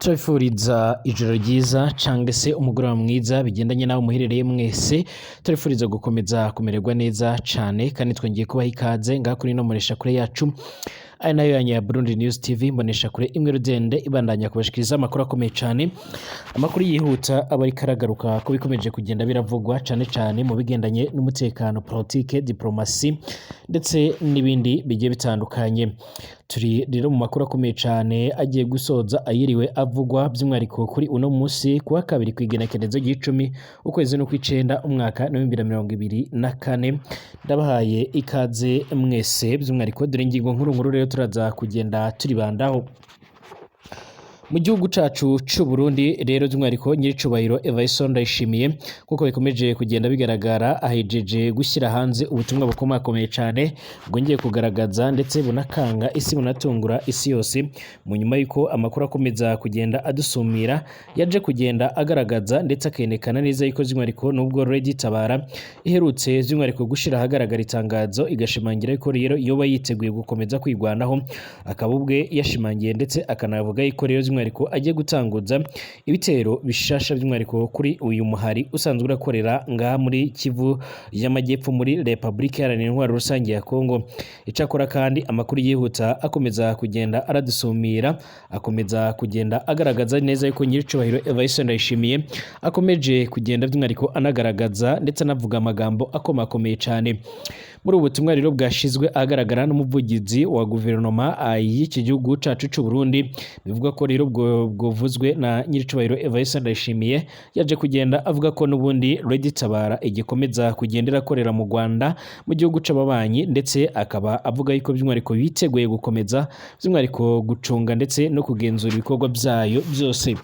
Turabifuriza ijoro ryiza cangwa se umugoroba mwiza bigendanye n'aho muherereye mwese. Turabifuriza gukomeza kumererwa neza cane, kandi twongeye kubaha ikaze ngaha kuri ino mboneshakure yacu, ari nayo yanyu ya Burundi News TV, mboneshakure imwe rudende ibandanya kubashikiriza amakuru akomeye cane, amakuru yihuta aba ariko aragaruka ko bikomeje kugenda biravugwa cane cane mu bigendanye n'umutekano, politike, diplomasi ndetse n'ibindi bigiye bitandukanye. Turi rero mu makuru akomeye cane agiye gusoza ayiriwe avugwa, by'umwihariko kuri uno musi kuwa kabiri, kw'igenekerezo ry'icumi, ukwezi n'ukw'icenda, umwaka 2024. Ndabahaye ikaze mwese. By'umwihariko dore ingingo nkuru nkuru rero turaza kugenda turibandaho. Mu gihugu cacu c'u Burundi rero, by'umwihariko nyiricubahiro Evariste Ndayishimiye, nkuko bikomeje kugenda bigaragara, ahejeje gushyira hanze ubutumwa bukomakomeye cane bwongeye kugaragaza ndetse bunakanga isi, bunatungura isi yose, mu nyuma y'uko amakuru akomeza kugenda adusumira yaje kugenda agaragaza ndetse akerekana neza yuko by'umwihariko nubwo Red Tabara iherutse by'umwihariko gushira ahagaragara itangazo, igashimangira yuko rero yoba yiteguye gukomeza kwigwanaho, akaba ubwe yashimangiye ndetse akanavuga yuko rero by'umwihariko agiye gutanguza ibitero bishasha, by'umwihariko kuri uyu muhari usanzwe urakorera ngaha muri Kivu y'Amajyepfo, muri Republika Iharanira Intwaro Rusange ya Kongo. Icakora kandi amakuru yihuta akomeza kugenda aradusumira akomeza kugenda agaragaza neza yuko nyiricubahiro Evariste Ndayishimiye akomeje kugenda by'umwihariko anagaragaza ndetse anavuga amagambo akomakomeye cane. Muri ubu butumwa rero bwashizwe ahagaragara n'umuvugizi wa guverinoma y'iki gihugu cacu c'u Burundi, bivuga ko rero bwovuzwe na nyiricubahiro Evariste Ndayishimiye, yaje kugenda avuga ko n'ubundi Red Tabara igikomeza kugenda irakorera mu Rwanda, mu gihugu c'ababanyi, ndetse akaba avuga yuko by'umwihariko biteguye gukomeza by'umwihariko gucunga ndetse no kugenzura ibikorwa byayo byose.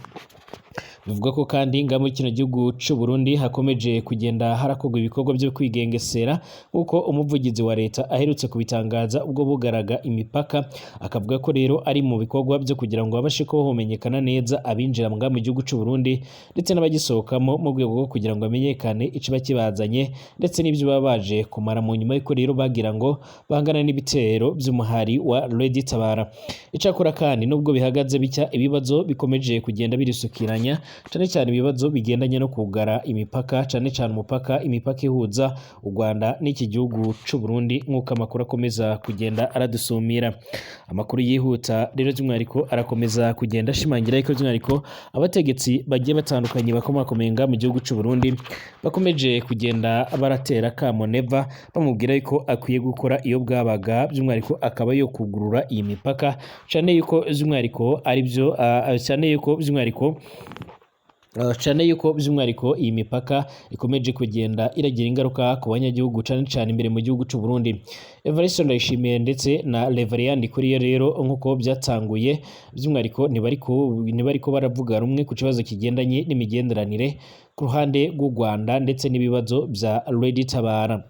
Bivuga ko kandi nga muri kino gihugu c'u Burundi hakomeje kugenda harakorwa ibikorwa byo kwigengesera, nk'uko umuvugizi wa leta aherutse kubitangaza ubwo bugaraga imipaka, akavuga ko rero ari mu bikorwa byo kugira ngo babashe kuba homenyekana neza abinjira nga mu gihugu c'u Burundi ndetse n'abagisohokamo, mu rwego rwo kugira ngo bamenyekane ikiba kibazanye ndetse n'ibyo baba baje kumara, mu nyuma y'uko rero bagira ngo bahangana n'ibitero by'umuhari wa Red Tabara. Icakora kandi nubwo bihagaze bitya, ibibazo bikomeje kugenda birisukiranya, cane cyane ibibazo bigendanye no kugara imipaka, cane cane umupaka, imipaka ihuza u Rwanda n'iki gihugu c'u Burundi, nk'uko amakuru akomeza kugenda aradusumira. Amakuru yihuta rero by'umwihariko arakomeza kugenda ashimangira yuko by'umwihariko abategetsi bagiye batandukanye bakomakomeye nga mu gihugu c'u Burundi bakomeje kugenda baratera kamo Neva, bamubwira yuko akwiye gukora iyo bwabaga, by'umwihariko akaba yo kugurura iyi mipaka, cane yuko by'umwihariko aribyo, cane yuko by'umwihariko iyi mipaka ikomeje kugenda iragira ingaruka ku banyagihugu, cane cane imbere mu gihugu c'u Burundi. Evariste Ndayishimiye ndetse na Reverien Ndikuriyo rero, nk'uko byatanguye, by'umwihariko ntibariko baravuga rumwe ku kibazo kigendanye n'imigenderanire ku ruhande rw'u Rwanda ndetse n'ibibazo vya Red Tabara.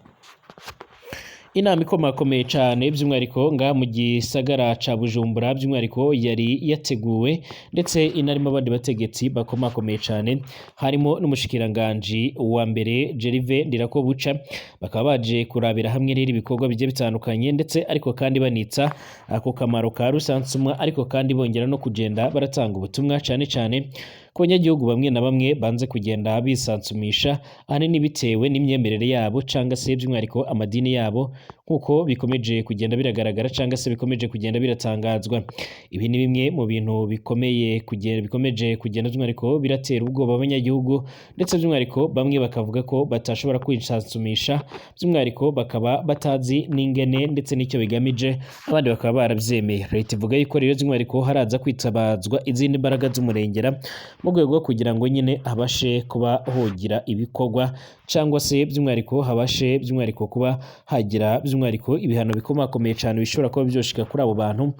Inama ikomakomeye cane by'umwihariko ngaha mu gisagara ca Bujumbura, by'umwihariko yari yateguwe ndetse inarimo abandi bategetsi bakomakomeye cane, harimo n'umushikiranganji wa mbere Gervais Ndirakobuca, bakaba baje kurabira hamwe rero ibikorwa bigiye bitandukanye, ndetse ariko kandi banitsa ako kamaro ka rusansumwa, ariko kandi bongera no kugenda baratanga ubutumwa cane cane ku banyagihugu bamwe na bamwe banze kugenda bisansumisha, ahanini bitewe n'imyemerere yabo canga se by'umwihariko amadini yabo, nk'uko bikomeje kugenda biragaragara canga se bikomeje kugenda biratangazwa. Ibi ni bimwe mu bintu bikomeye kugenda bikomeje kugenda by'umwihariko biratera ubwoba abanyagihugu, ndetse by'umwihariko bamwe bakavuga ko batashobora kwisansumisha, by'umwihariko bakaba batazi n'ingene ndetse n'icyo bigamije, abandi bakaba barabyemeye. Leta ivuga yuko rero by'umwihariko haraza kwitabazwa izindi mbaraga z'umurengera mu rwego rwo kugira ngo nyine habashe kuba hogira ibikorwa, cyangwa se by'umwihariko habashe by'umwihariko kuba hagira by'umwihariko ibihano bikomakomeye cyane bishobora kuba byoshika kuri abo bantu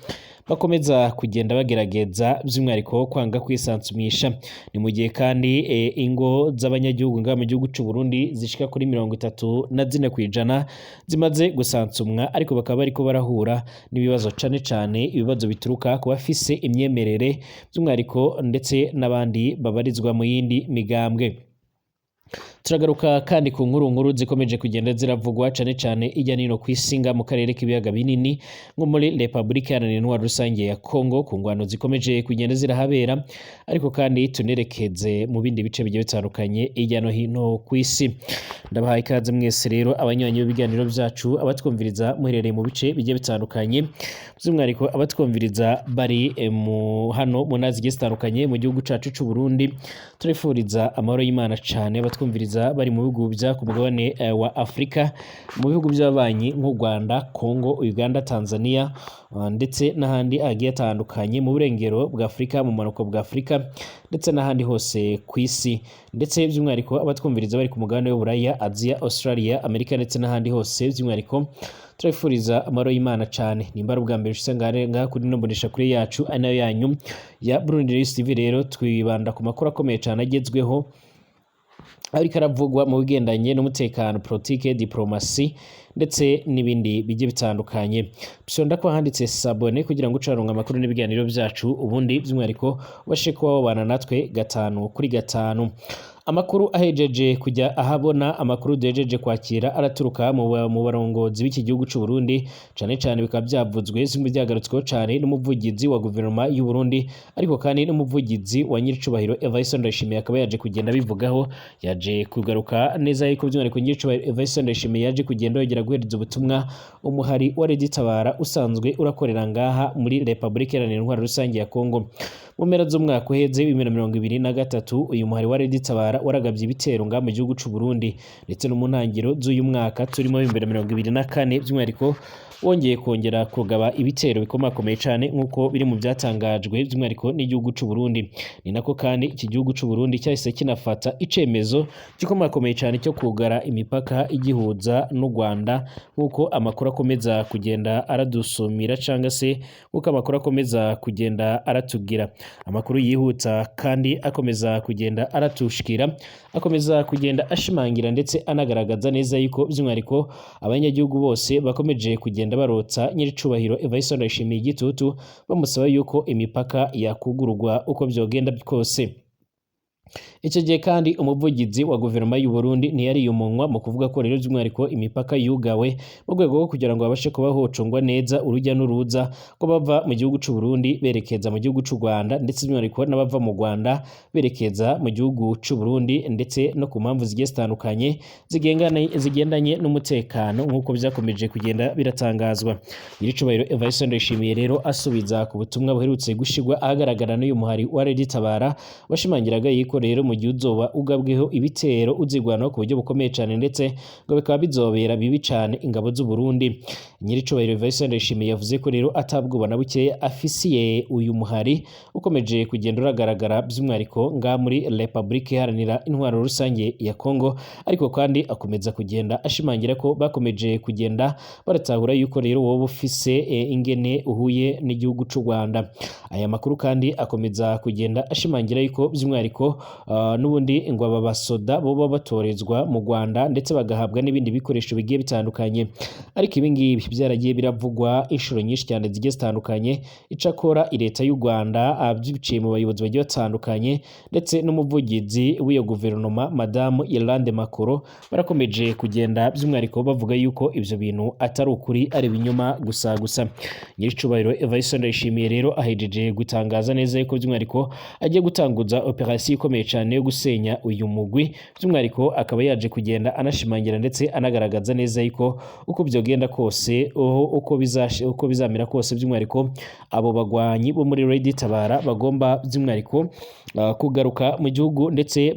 bakomeza kugenda bagerageza by'umwihariko kwanga kwisansumisha. Ni mu gihe kandi ingo z'abanyagihugu ngaha mu gihugu c'u Burundi zishika kuri 34% zimaze gusansumwa, ariko bakaba bariko barahura n'ibibazo, cane cane ibibazo bituruka ku bafise imyemerere by'umwihariko ndetse n'abandi babarizwa mu yindi migambwe. Turagaruka kandi ku nkuru nkuru zikomeje kugenda ziravugwa cane cane irya nino kw'isi nga mu karere k'ibiyaga binini, nko muri Republika Iharanira Intwaro Rusange ya Kongo, ku ngwano zikomeje kugenda zirahabera, ariko kandi tunerekeze mu bindi bice bigiye bitandukanye irya no hino kw'isi. Ndabahaye ikaze mwese rero abanywanyi b'ibiganiro vyacu, abatwumviriza muherereye mu bice bigiye bitandukanye, by'umwihariko abatwumviriza bari mu hano mu ntara zigiye zitandukanye mu gihugu cacu c'u Burundi. Turifuriza amahoro y'Imana cane abatwumviriza bari mu bihugu vya ku mugabane wa Afrika, mu bihugu by'ababanyi nk'u Rwanda, Congo, Uganda, Tanzania, ndetse n'ahandi hagiye hatandukanye mu burengero bwa Afrika, mu manuko bwa Afrika, ndetse n'ahandi hose ku isi, ndetse by'umwihariko abatwumviriza bari ku mugabane w'Uburaya, Aziya, Australia, Amerika ndetse n'ahandi hose. By'umwihariko turabifuriza amahoro y'Imana cane. Nimba ari ubwa mbere ushitse ngaha kuri ino mboneshakure yacu ari nayo yanyu ya Burundi News TV, rero twibanda ku makuru akomeye cane agezweho ariko aravugwa mu bigendanye n'umutekano, politike, diplomasi ndetse n'ibindi bigiye bitandukanye. Fyonda ko handitse s'abonner kugira ngo ucaronga amakuru n'ibiganiro byacu, ubundi by'umwihariko ubashe kuba wabana natwe gatanu kuri gatanu. Amakuru ahejeje kujya ahabona, amakuru duhejeje kwakira, araturuka mu barongozi b'iki gihugu c'u Burundi, cane cane bikaba byavuzwe zimwe byagarutsweho cane n'umuvugizi wa guverinoma y'u Burundi, ariko kandi n'umuvugizi wa nyiricubahiro Evariste Ndayishimiye akaba yaje kugenda bivugaho. Yaje kugaruka neza yuko by'umwihariko nyiricubahiro Evariste Ndayishimiye yaje kugenda yongera guhereza ubutumwa umuhari wa Red-Tabara usanzwe urakorera ngaha muri Republika Iharanira Intwaro Rusange ya Kongo. Mu mpera z'umwaka uheze 2023, uyu muhari wa Red-Tabara waragabye ibitero ngaha mu gihugu c'u Burundi, ndetse no mu ntangiro z'uyu mwaka turimo 2024, by'umwihariko wongeye kongera kugaba ibitero bikomakomeye cane nk'uko biri mu byatangajwe by'umwihariko n'igihugu c'u Burundi. Ni nako kandi iki gihugu c'u Burundi cyahise kinafata icemezo gikomakomeye cane cyo kugara imipaka igihuza n'u Rwanda, nk'uko amakuru akomeza kugenda aradusumira, canga se nk'uko amakuru akomeza kugenda aratubwira. Amakuru yihuta kandi akomeza kugenda aratushikira akomeza kugenda ashimangira ndetse anagaragaza neza yuko by'umwihariko abanyagihugu bose bakomeje kugenda barotsa nyiricubahiro Evariste Ndayishimiye igitutu, bamusaba yuko imipaka yakugururwa uko byogenda kose. Icyo gihe kandi umuvugizi wa guverinoma y'u Burundi ntiyariye umunwa mu kuvuga ko rero by'umwihariko imipaka yugawe mu rwego rwo kugira ngo babashe kuba hocungwa neza urujya n'uruza ko bava mu gihugu c'u Burundi berekeza mu gihugu c'u Rwanda, ndetse by'umwihariko n'abava mu Rwanda berekeza mu gihugu c'u Burundi, ndetse no ku mpamvu zigiye zitandukanye zigendanye n'umutekano nk'uko byakomeje kugenda biratangazwa. Nyiricubahiro Evariste Ndayishimiye rero asubiza ku butumwa buherutse gushirwa ahagaragara n'uyu muhari wa Red-Tabara, washimangiraga yuko rero mu gihe uzoba ugabweho ibitero uzigwanaho ku buryo bukomeye cane, ndetse ngo bikaba bizobera bibi cane ingabo z'u Burundi. Nyiricubahiro Evariste Ndayishimiye yavuze ko rero atabwoba na bukeya afisiye uyu muhari ukomeje kugenda uragaragara by'umwihariko ngaha muri Republika Iharanira Intwaro Rusange ya Kongo, ariko kandi akomeza kugenda ashimangira ko bakomeje kugenda baratahura yuko rero wowe ufise ingene uhuye n'igihugu c'u Rwanda. Aya makuru kandi akomeza kugenda ashimangira yuko by'umwihariko n'ubundi ngo aba basoda bo batorezwa mu Rwanda ndetse bagahabwa n'ibindi bikoresho bigiye bitandukanye, ariko ibi ngibi byaragiye biravugwa inshuro nyinshi cyane zigiye zitandukanye. Icakora leta y'u Rwanda biciye mu bayobozi bagiye batandukanye ndetse n'umuvugizi w'iyo guverinoma Madamu Yolande Makoro, barakomeje kugenda by'umwihariko bavuga yuko ivyo bintu atari ukuri, ari ibinyoma gusa gusa. Nyiricubahiro Evariste Ndayishimiye rero ahejeje gutangaza neza yuko by'umwihariko agiye gutanguza operasiyo ikomeye cyane yo gusenya uyu mugwi, by'umwihariko akaba yaje kugenda anashimangira ndetse anagaragaza neza yuko uko byogenda kose, uko bizamera kose, by'umwihariko abo bagwanyi bo muri Red-Tabara bagomba by'umwihariko kugaruka mu gihugu ndetse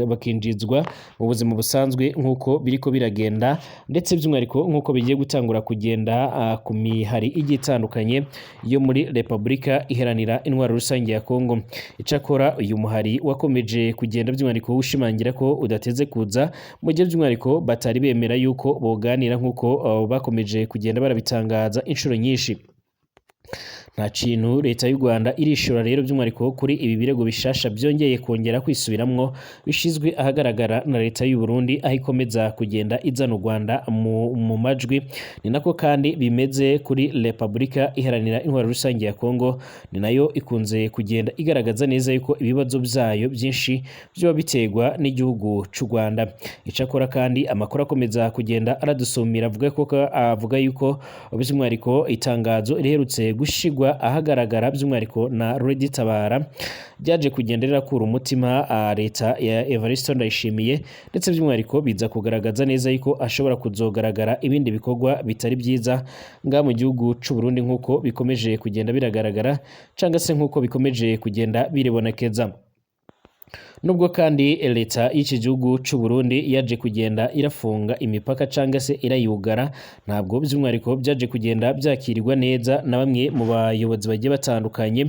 bakinjizwa mu buzima busanzwe nk'uko biriko biragenda, ndetse by'umwihariko nk'uko bigiye gutangura kugenda ku mihari igiye itandukanye yo muri Republika Iharanira Intwaro Rusange ya Kongo. Icakora uyu muhari wakomeje kugenda by'umwihariko ushimangira ko udateze kuza mu gihe by'umwihariko batari bemera yuko boganira nk'uko bakomeje kugenda barabitangaza inshuro nyinshi. Nta kintu leta y'u Rwanda irishura rero by'umwihariko kuri ibi birego bishasha byongeye kongera kwisubiramwo bishizwe ahagaragara na leta y'u Burundi, aho ikomeza kugenda izana u Rwanda mu majwi. Ni nako kandi bimeze kuri Repubulika Iharanira Intwaro Rusange ya Kongo, ni nayo ikunze kugenda igaragaza neza yuko ibibazo byayo byinshi byoba biterwa n'igihugu c'u Rwanda. Icakora kandi amakuru akomeza kugenda aradusumira avuga yuko by'umwihariko itangazo riherutse gushigwa ahagaragara by'umwihariko na Redi Tabara ryaje kugenda rirakura umutima leta ya Evariste Ndayishimiye, ndetse by'umwihariko biza kugaragaza neza yuko ashobora kuzogaragara ibindi bikorwa bitari byiza nga mu gihugu c'u Burundi, nk'uko bikomeje kugenda biragaragara canga se nk'uko bikomeje kugenda biribonekeza. Nubwo kandi leta y'iki gihugu c'u Burundi yaje kugenda irafunga imipaka canga se irayugara, ntabwo by'umwihariko byaje kugenda byakirirwa neza na bamwe mu bayobozi bagiye batandukanye,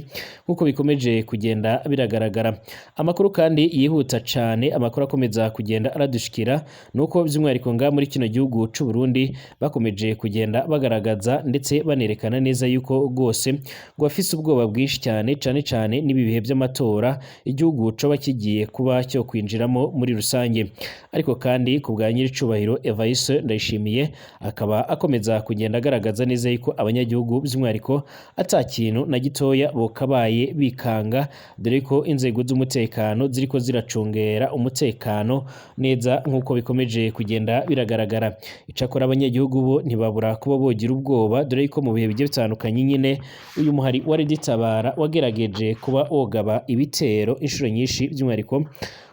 nk'uko bikomeje kugenda biragaragara. Amakuru kandi yihuta cane, amakuru akomeza kugenda aradushikira, nuko by'umwihariko nga muri kino gihugu c'u Burundi bakomeje kugenda bagaragaza ndetse banerekana neza yuko rwose ngo bafise ubwoba bwinshi cyane, cane cane n'ibi bihe by'amatora igihugu coba kigiye kuba cyo kwinjiramo muri rusange. Ariko kandi ku bwa nyiricubahiro Evariste Ndayishimiye akaba akomeza kugenda agaragaza neza yuko abanyagihugu by'umwihariko ata kintu na gitoya bokabaye bikanga, dore ko inzego z'umutekano ziriko ziracungera umutekano neza nk'uko bikomeje kugenda biragaragara. Icakora abanyagihugu bo ntibabura kuba bogira ubwoba, dore ko mu bihe bigiye bitandukanye nyine uyu muhari wa Redi Tabara wagerageje kuba wogaba ibitero inshuro nyinshi, by'umwihariko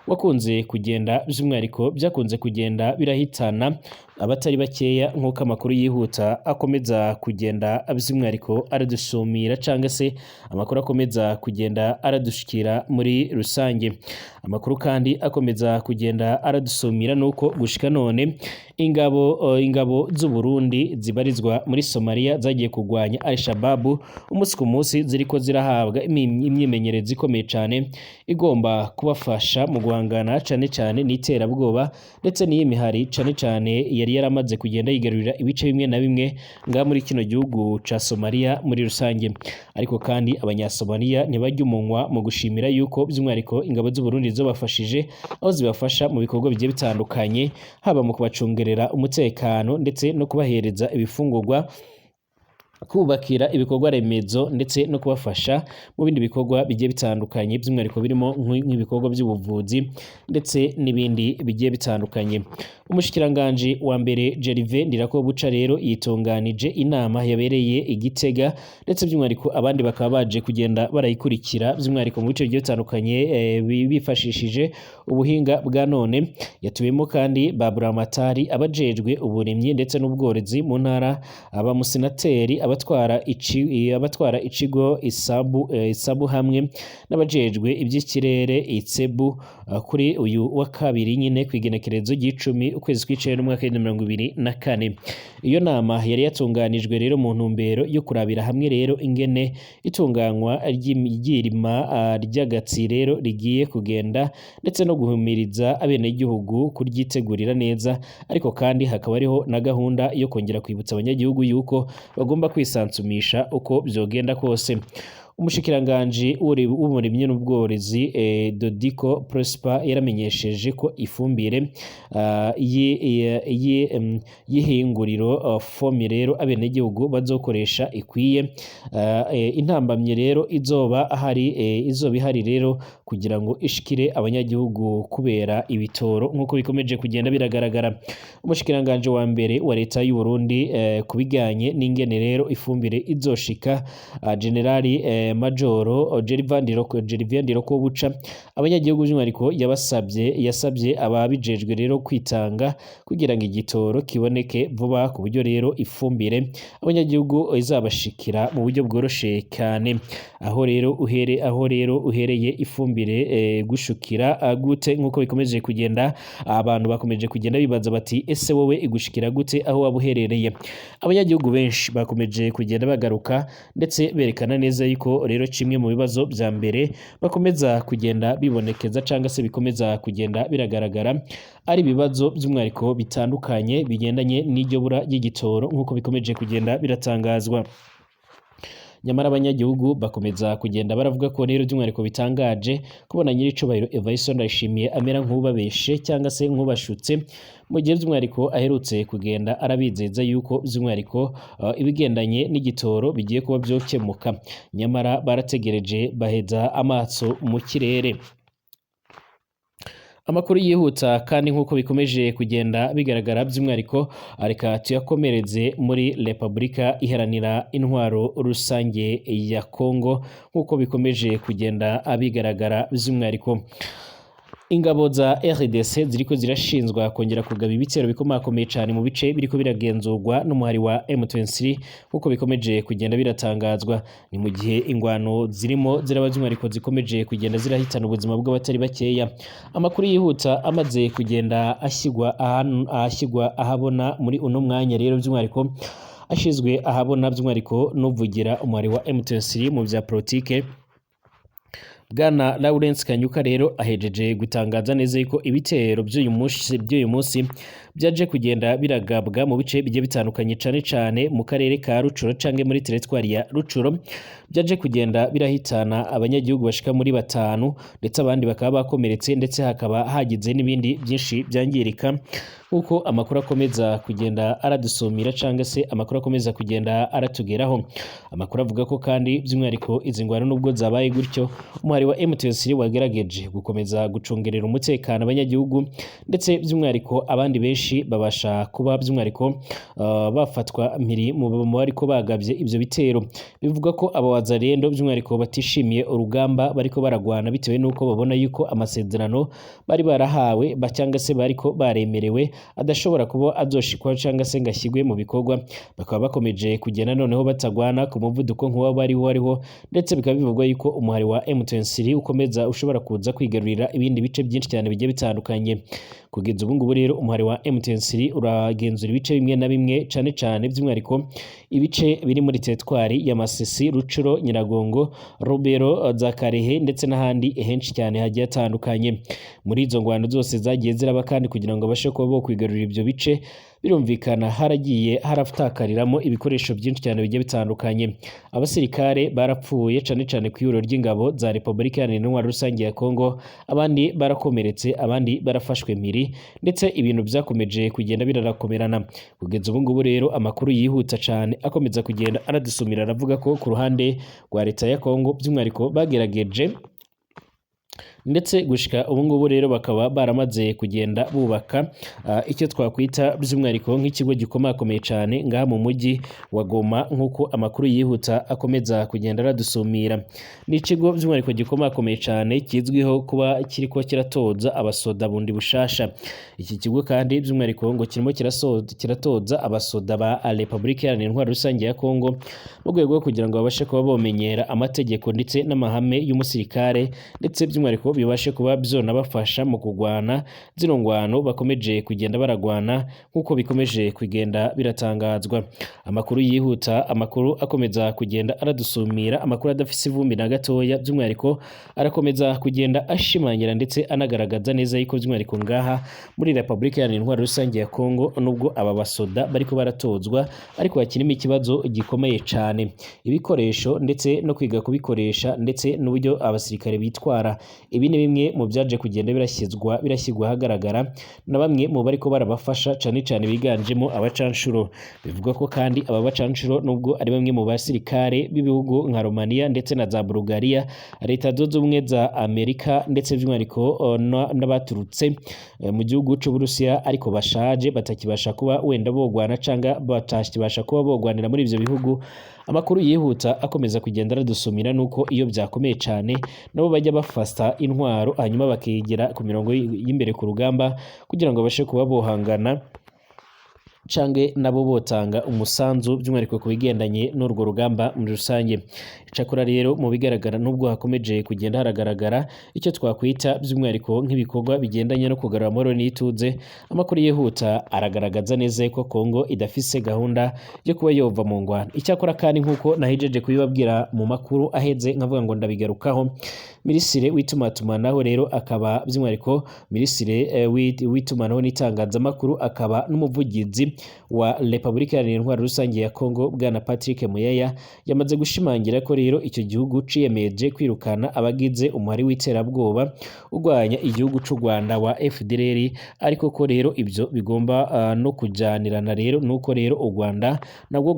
wakunze kugenda by'umwihariko byakunze kugenda birahitana abatari bakeya, nk'uko amakuru yihuta akomeza kugenda by'umwihariko aradusumira canga se amakuru akomeza kugenda aradushikira muri rusange. Amakuru kandi akomeza kugenda aradusumira nuko gushika none ingabo z'u Burundi zibarizwa muri Somalia zagiye kugwanya Al-Shabaab umunsi ku munsi ziriko zirahabwa imyimenyerezo ikomeye cane igomba kubafasha mu guhangana cane cane n'iterabwoba ndetse n'iyi mihari cane cane yari yaramaze kugenda yigarurira ibice bimwe na bimwe nga muri kino gihugu ca Somalia muri rusange. Ariko kandi abanyasomalia ntibajya umunwa mu gushimira yuko by'umwihariko ingabo z'u Burundi zobafashije, aho zibafasha mu bikorwa bigiye bitandukanye, haba mu kubacungerera umutekano ndetse no kubahereza ibifungurwa, kubakira ibikorwa remezo ndetse no kubafasha mu bindi bikorwa bigiye bitandukanye, by'umwihariko birimo nk'ibikorwa by'ubuvuzi ndetse n'ibindi bigiye bitandukanye. Umushikiranganji wa mbere Gervais Ndirakobuca rero yitunganije inama yabereye i Gitega, ndetse by'umwihariko abandi bakaba baje kugenda barayikurikira by'umwihariko mu bice bigiye bitandukanye bifashishije ubuhinga bwa none. Yatuwemo kandi ba Buramatari, abajejwe uburimyi ndetse n'ubworozi mu ntara, abamusenateri, abatwara ikigo isabu hamwe n'abajejwe iby'ikirere itsebu, kuri uyu wa kabiri nyine kw'igenekerezo ry'icumi ukwezi kw'icenda umwaka w'ibihumbi 2024. Iyo nama yari yatunganijwe rero mu ntumbero yo kurabira hamwe rero ingene itunganywa ry'irima ry'agatsi rero rigiye kugenda, ndetse no guhumiriza abenegihugu kuryitegurira neza. Ariko kandi hakaba hariho na gahunda yo kongera kwibutsa abanyagihugu yuko bagomba kwisansumisha uko vyogenda kose. Umushikiranganji w'uburimyi n'ubworozi Dodiko Prosper yaramenyesheje ko ifumbire y'ihinguriro fomi rero abenegihugu bazokoresha ikwiye. Intambamye rero izoba ahari, izoba ihari rero kugira ngo ishikire abanyagihugu kubera ibitoro, nk'uko bikomeje kugenda biragaragara. Umushikiranganji wa mbere wa leta y'u Burundi kubijyanye n'ingene rero ifumbire izoshika, Generali Majoro Gervais Ndirakobuca abanyagihugu by'umwihariko yasabye ababijejwe rero kwitanga kugira ngo igitoro kiboneke vuba, ku buryo rero ifumbire abanyagihugu izabashikira mu buryo bworoshe cyane. Aho rero uhereye ifumbire gushukira gute, nk'uko bikomeje kugenda abantu bakomeje kugenda bibaza bati ese wowe igushikira gute aho waba uherereye. Abanyagihugu benshi bakomeje kugenda bagaruka ndetse berekana neza yuko rero kimwe mu bibazo vya mbere bakomeza kugenda bibonekeza cyangwa se bikomeza kugenda biragaragara ari ibibazo by'umwihariko bitandukanye bigendanye n'iryo bura ry'igitoro, nk'uko bikomeje kugenda biratangazwa. Nyamara abanyagihugu bakomeza kugenda baravuga ko rero by'umwihariko bitangaje kubona nyiricubahiro Evariste Ndayishimiye amera nk'ubabeshe cyangwa se nk'ubashutse, mu gihe by'umwihariko aherutse kugenda arabizeza yuko by'umwihariko ibigendanye n'igitoro bigiye kuba byokemuka. Nyamara barategereje baheza amaso mu kirere. Amakuru yihuta kandi nk'uko bikomeje kugenda bigaragara by'umwihariko, reka tuyakomereze muri Repubulika Iharanira Intwaro Rusange ya Kongo. Nk'uko bikomeje kugenda bigaragara by'umwihariko, ingabo za RDC ziriko zirashinzwa kongera kugaba ibitero bikomakomeye cyane mu bice biriko biragenzurwa n'umuhari wa M23, nk'uko bikomeje kugenda biratangazwa. Ni mu gihe ingwano zirimo ziraba by'umwihariko zikomeje kugenda zirahitana ubuzima bw'abatari bakeya. Amakuru yihuta amaze kugenda ashyigwa ahabona muri uno mwanya rero by'umwihariko ashizwe ahabona by'umwihariko n'uvugira umuhari wa M23 mu bya politike, Bwana Lawrence Kanyuka, rero ahejeje gutangaza neza yuko ibitero by'uyu munsi byaje kugenda biragabwa mu bice bigiye bitandukanye, cane cane mu karere ka Rucuro canke muri teritwari ya Rucuro, byaje kugenda birahitana abanyagihugu bashika muri batanu, ndetse abandi bakaba bakomeretse, ndetse hakaba hagize n'ibindi byinshi byangirika, nk'uko amakuru akomeza kugenda aradusumira cyangwa se amakuru akomeza kugenda aratugeraho. Amakuru avuga ko kandi by'umwihariko izi ngwano nubwo zabaye gutyo, umuhari wa M23 wagerageje gukomeza gucungerera umutekano abanyagihugu, ndetse by'umwihariko abandi benshi babasha kuba by'umwihariko bafatwa mpiri mu bariko bagabye ivyo bitero. Bivuga ko aba wazalendo by'umwihariko batishimiye urugamba bariko baragwana, bitewe n'uko babona yuko amasezerano bari barahawe cyangwa se bariko baremerewe adashobora kuba azoshikwa cyangwa se ngo ashyirwe mu bikorwa. Bakaba bakomeje kugenda noneho batagwana ku muvuduko nk'uwo bariho wariho, ndetse bikaba bivugwa yuko umuhari wa M23 ukomeza ushobora kuza kwigarurira ibindi bice byinshi cyane bigiye bitandukanye. Kugeza ubu ngubu rero umuhari wa M23 uragenzura ibice bimwe na bimwe, cane cane by'umwihariko ibice biri muri teritwari ya Masisi, Rucuro, Nyiragongo, Rubero, za Karehe, ndetse n'ahandi henshi cyane hagiye hatandukanye. Muri izo ngwano zose zagiye ziraba kandi, kugira ngo babashe kuba bo kwigarurira ibyo bice, birumvikana haragiye haraftakariramo ibikoresho byinshi cyane bigiye bitandukanye. Abasirikare barapfuye, cane cane ku ihuriro ry'ingabo za Repubulika Iharanira Intwaro Rusange ya Kongo, abandi barakomeretse, abandi barafashwe mpiri, ndetse ibintu byakomeje kugenda birarakomerana. Kugeza ubu ngubu rero amakuru yihuta cane akomeza kugenda aradusumira aravuga ko ku ruhande rwa leta ya Kongo by'umwihariko bagerageje, ndetse gushika ubu ngubu rero bakaba baramaze kugenda bubaka icyo twakwita by'umwihariko nk'ikigo gikomakomeye cyane ngaha mu mujyi wa Goma. Nk'uko amakuru yihuta akomeza kugenda aradusumira, ni ikigo by'umwihariko gikomakomeye cyane kizwiho kuba kiriko kiratoza abasoda bundi bushasha. Iki kigo kandi by'umwihariko ngo kirimo kiratoza abasoda ba Repubulika Iharanira Intwaro Rusange ya Kongo mu rwego rwo kugira ngo babashe kuba bomenyera amategeko ndetse n'amahame y'umusirikare, ndetse by'umwihariko bibashe kuba byonabafasha mu kugwana zino ngwano bakomeje kugenda baragwana, nk'uko bikomeje kugenda biratangazwa. Amakuru yihuta, amakuru akomeza kugenda aradusumira, amakuru adafise ivumbi na gatoya, by'umwihariko arakomeza kugenda ashimangira ndetse anagaragaza neza yuko by'umwihariko ngaha muri Repubulika Iharanira Intwaro Rusange ya Kongo, nubwo aba basoda bariko baratozwa, ariko hakirimo ikibazo gikomeye cane: ibikoresho ndetse no kwiga kubikoresha, ndetse n'uburyo abasirikare bitwara. Ibi ni bimwe mu byaje kugenda birashyirwa ahagaragara na bamwe mu bariko barabafasha, cane cane biganjemo abacanshuro. Bivugwa ko kandi aba bacanshuro, nubwo ari bamwe mu basirikare b'ibihugu nka Romania ndetse na za Bulgaria, Leta Zunze Ubumwe za Amerika, ndetse by'umwihariko n'abaturutse mu gihugu c'Uburusiya, ariko bashaje batakibasha kuba wenda bogwana canga batakibasha kuba bogwanira muri ivyo bihugu. Amakuru yihuta akomeza kugenda aradusumira nuko iyo byakomeye cane nabo bajya bafata intwaro, hanyuma bakegera ku mirongo y'imbere ku rugamba kugira ngo babashe kuba bohangana cange nabo botanga umusanzu by'umwihariko ku bigendanye n'urwo rugamba muri rusange. Icakora rero mu bigaragara, nubwo hakomeje kugenda haragaragara icyo twakwita by'umwihariko nk'ibikorwa bigendanye no kugarura amahoro n'ituze, amakuru yihuta aragaragaza neza ko Kongo idafise gahunda yo kuba yova mu ngwano. Icyakora kandi, nk'uko nahejeje kubibabwira mu makuru aheze, nkavuga ngo ndabigarukaho, minisitiri w'itumatumanaho rero akaba by'umwihariko minisitiri w'itumanaho n'itangazamakuru akaba n'umuvugizi wa Repubulika Iharanira Intwaro Rusange ya Kongo bwana Patrick Muyaya yamaze gushimangira ko rero icyo gihugu ciyemeje kwirukana abagize umuhari w'iterabwoba urwanya igihugu c'u Rwanda wa FDLR, ariko ko rero ibyo bigomba no kujanirana rero nuko rero u Rwanda nabwo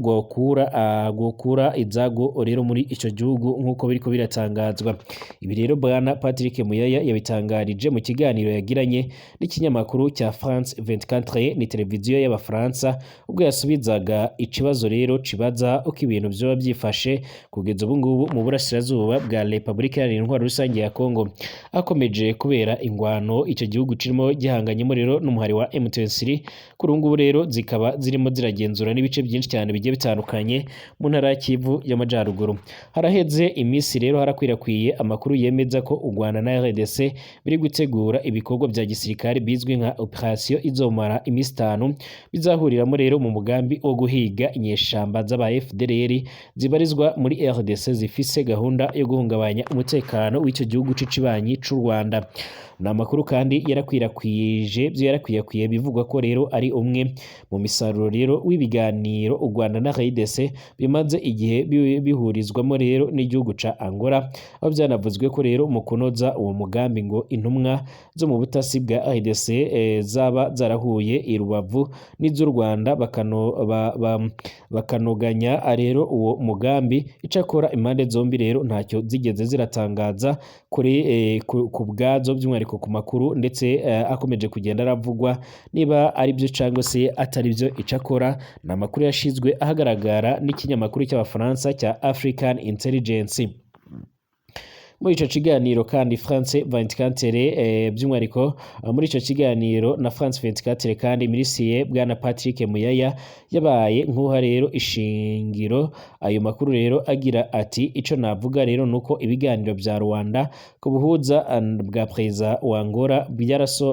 rwokura izago rero muri ico gihugu nk'uko biriko biratangazwa. Ibi rero bwana Patrick Muyaya yabitangarije mu kiganiro yagiranye n'ikinyamakuru cya France 24, ni televiziyo y'Abafaransa, ubwo yasubizaga ikibazo rero kibaza uko ibintu vyoba byifashe kugeza ubu ngubu mu burasirazuba bwa Repubulika Iharanira Intwaro Rusange ya Kongo, akomeje kubera ingwano icyo gihugu kirimo gihanganyemo rero n'umuhari wa M23. Kuri ubu ngubu rero zikaba zirimo ziragenzura n'ibice byinshi cyane bigiye bitandukanye mu ntara ya Kivu y'Amajyaruguru. Haraheze iminsi rero harakwirakwiye amakuru yemeza ko u Rwanda na RDC biri gutegura ibikorwa bya gisirikare bizwi nka operation izomara iminsi 5, bizahuriramo rero mu mugambi wo guhiga inyeshamba z'aba FDLR zibarizwa muri RDC zifise gahunda yo guhungabanya umutekano w'icyo gihugu c'ikibanyi c'u Rwanda. Ni amakuru kandi yarakwirakwije byo yarakwirakwiye bivugwa ko rero ari umwe mu misaruro rero w'ibiganiro u Rwanda na RDC bimaze igihe bihurizwamo rero n'igihugu ca Angola, aho byanavuzwe ko rero mu kunoza uwo mugambi ngo intumwa zo mu butasi bwa RDC zaba zarahuye i Rubavu n'iz'u Rwanda bakanoganya rero uwo mugambi. Icakora impande zombi rero ntacyo zigeze ziratangaza kuri ku bwazo, by'umwihariko ku makuru ndetse akomeje kugenda aravugwa niba ari byo cyangwa se atari byo. Icakora ni amakuru yashizwe ahagaragara n'ikinyamakuru cy'Abafaransa cya African Intelligence. Muri ico kiganiro kandi France 24, by'umwihariko muri ico kiganiro na France 24 kandi minisitiri bwana Patrick Muyaya yabaye nk'uha rero ishingiro ayo makuru rero agira ati: ico navuga rero nuko ibiganiro bya Rwanda ku buhuza bwa perezida wa Angola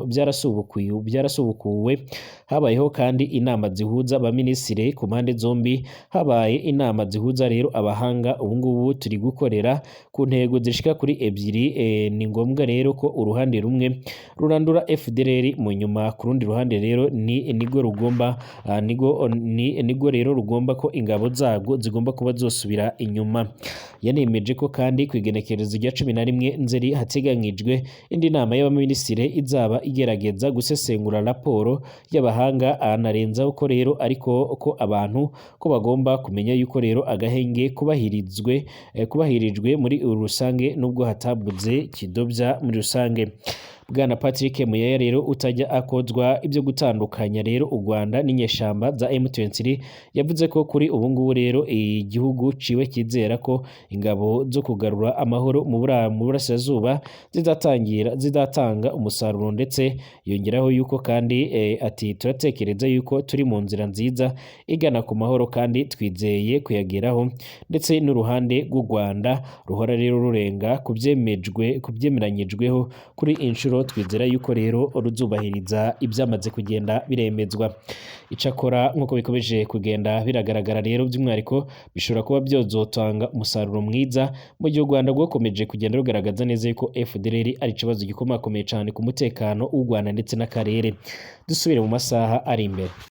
byarasubukuwe. Habayeho kandi inama zihuza abaminisitiri ku mpande zombi, habaye inama zihuza rero abahanga. Ubu ngubu turi gukorera ku ntego zishika kuri 2. Ni ngombwa rero ko uruhande rumwe rurandura FDLR, mu nyuma ku rundi ruhande rero ni nigo rugomba nigo ni nigo rero rugomba ko ingabo zago zigomba kuba zosubira inyuma. Yanemeje ko kandi kwigenekerezo rya 11 Nzeri hateganyijwe indi nama y'abaminisitiri izaba igerageza gusesengura raporo y'abahanga. Anarenzaho ko rero ariko ko abantu ko bagomba kumenya yuko rero agahenge kubahirijwe muri rusange nubwo hatabuze kidobya muri rusange. Bwana Patrick Muyaya rero utajya akozwa ibyo gutandukanya rero u Rwanda n'inyeshamba za M23, yavuze ko kuri ubu ngubu rero igihugu ciwe kizera ko ingabo zo kugarura amahoro mu burasirazuba zidatanga umusaruro, ndetse yongeraho yuko kandi ati turatekereza yuko turi mu nzira nziza igana ku mahoro kandi twizeye kuyageraho, ndetse n'uruhande rw'u Rwanda ruhora rero rurenga kubyemeranyijweho kuri inshuro, twizera yuko rero ruzubahiriza ibyamaze kugenda biremezwa. Icakora nk'uko bikomeje kugenda biragaragara rero by'umwihariko bishobora kuba byozotanga umusaruro mwiza mu gihe u Rwanda rwakomeje kugenda rugaragaza neza yuko FDLR ari ikibazo gikomakomeye cyane ku mutekano w'u Rwanda ndetse n'akarere. Dusubire mu masaha ari imbere.